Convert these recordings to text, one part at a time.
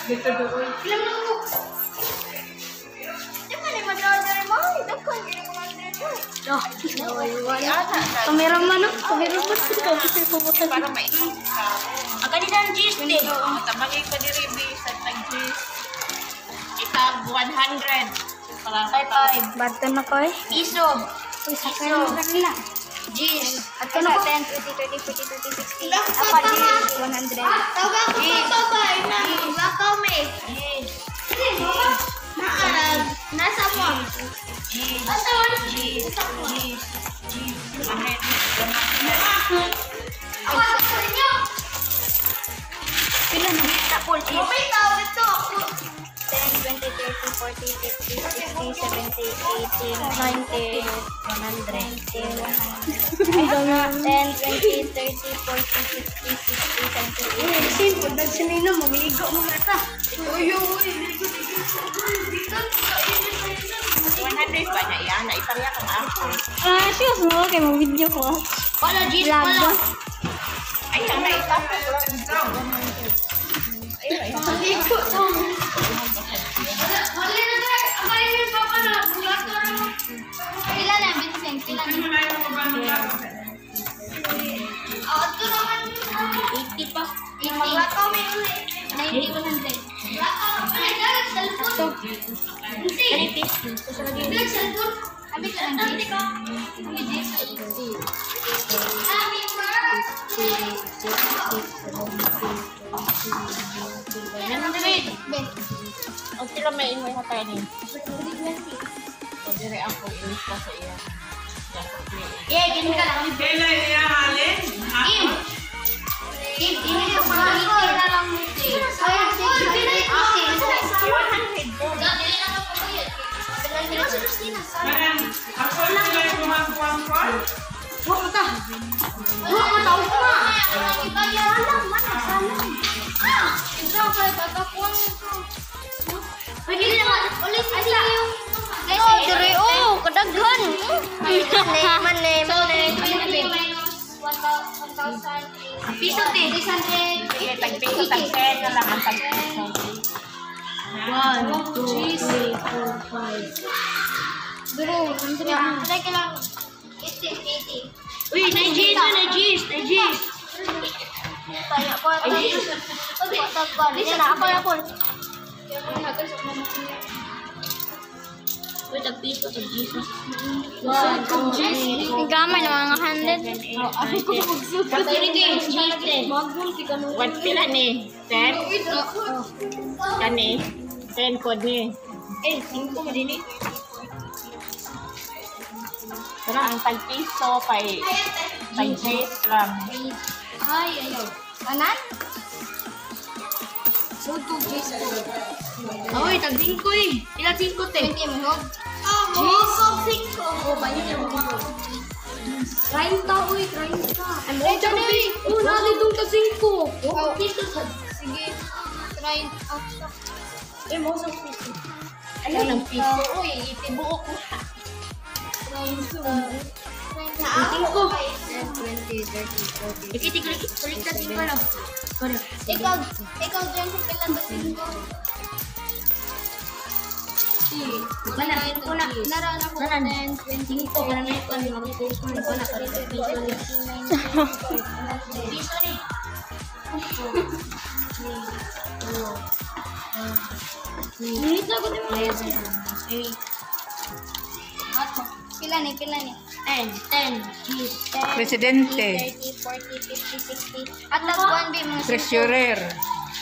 Dito doon. Ilan na ko? Di ba ni madala mo? Daghan gid mo dito. Oh, kamera man, oh. Kamera man. Kamera. Para mainit ka. Ang kanina ang cheese, te. Tabagi ka diri bi sa tag cheese. Itag 100. Para sa Five. Bato na ko eh. Piso. Uy, sakay na kanila. Cheese. At ano ko? 10, 20, 30, 40, 50, 60. Apa, 100. Tawag ko pa pa na bakaw me. Cheese. Naarag. Nasa mo. Cheese. Asa man? Cheese. Cheese. Cheese. Ako sa inyo. Pila na? Tapol, cheese. May tao dito ako. 10, 20, 30, 40, 50, 60, 70, 80, 90, 100. 90, 100. 10, 20, 30, 40, 50, 60, 70, 80. Simple, nagsinino mo, migo mo na. Uy, uy, ligo, ligo. 100 ba niya yan? Naiparya kang ako. Ah, sure, mo, kay mo video ko. Pala, cheese, Vlog. pala. Ay, ang naitapos. Ligo. Wala na tayo. Ang kaya yung papa na. Bulato na mo. Pila na, Vincent? Pila na? Oh, ito naman. 80 pa. 80. Maglakaw may uli. 90, 100. Maglakaw. Ay, dalag cellphone. Hindi. Kani piso. Dalag cellphone. Abi ka ng Ante ko. Happy birthday. 100. O sila may imoy hatay ni. O dire ako ilis pa sa iya. Yeah, ganun ka lang. Kailan niya halin? Kim! Kim, ini ko mga 80 na lang mo, te. Ay, sige. 100 po. Ako sila yung gumagawa ko. Huwag mo ta. Huwag mo ta, huwag mo. Uy, dili na Ulit sa yung Oh, dire oh, kadaghan. Mane, mane, mane. Minus 1,000. Piso, te. 600. Sige, tag piso, tag 10 na lang ang tag piso. 1, 2, 3, 4, 5. Duro, 100. Try ka lang. 80, 80. Uy, 9 G's na, 9 G's, 9 G's. Kaya ko ata. Yan na, ako na po. Uy, tag piso, tag G's. 1, 2, 3, 4, Ang gamay na mga 100. 5. G's, te. What pila ni? 10? Kani? 10 pod ni. Eh, 5 mo din eh. Pero ang tag piso kay tag G's lang. Ay, ayaw. Anan? Uy, tag 5 eh. Pila 5, te? 20 mo. Oh, mo ko Oh, banyo na mo. 30, uy, 30. Ay, dali. Oh, nalidong ka 5. Oh, piso sa. Sige. Try. Ah, Eh, mo sa piso. Ayaw ng piso. Uy, itibuok ko. Ako. 10, 20, 30, 40. Ikiti, kulik, kulik na 5 lang. Kulik. Ikaw, ikaw dyan sa pila ba singko? Wala, wala. Narana ko Nanan. 10, 20, 5, wala na yung kuwan, mga piso. Wala, piso ni. Piso ni. Minute na ko din mga 8, Pila ni, pila ni. 10, 10, G's. 10, Presidente. 30, 40, 50, 60. At tag 1 B, mga Treasurer.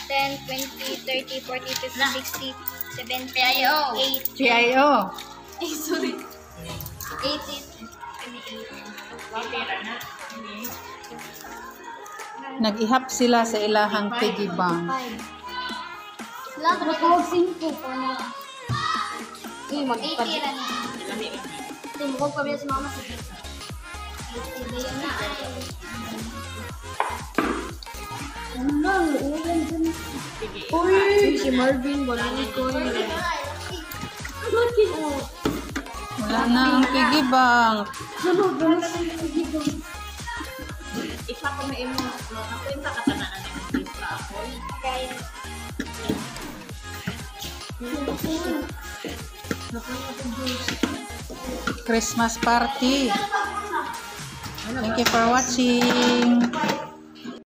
10, 20, 30, 40, 50, 60, 70, PIO. 80, CIO. Ay, sorry. 80, 28. Nag-ihap sila sa ilahang piggy bank. 5. Lahat ba 5 ko na. Uy, 80 ra ni. Tumukog pa si mama sa 80 ba yun na ay. Uy, si Marvin, wala ni ko. Wala na ang piggy bank. Isa ko may imo. Nakakwenta ka tanan ang piso ako. Guys. Christmas party. Thank you for watching.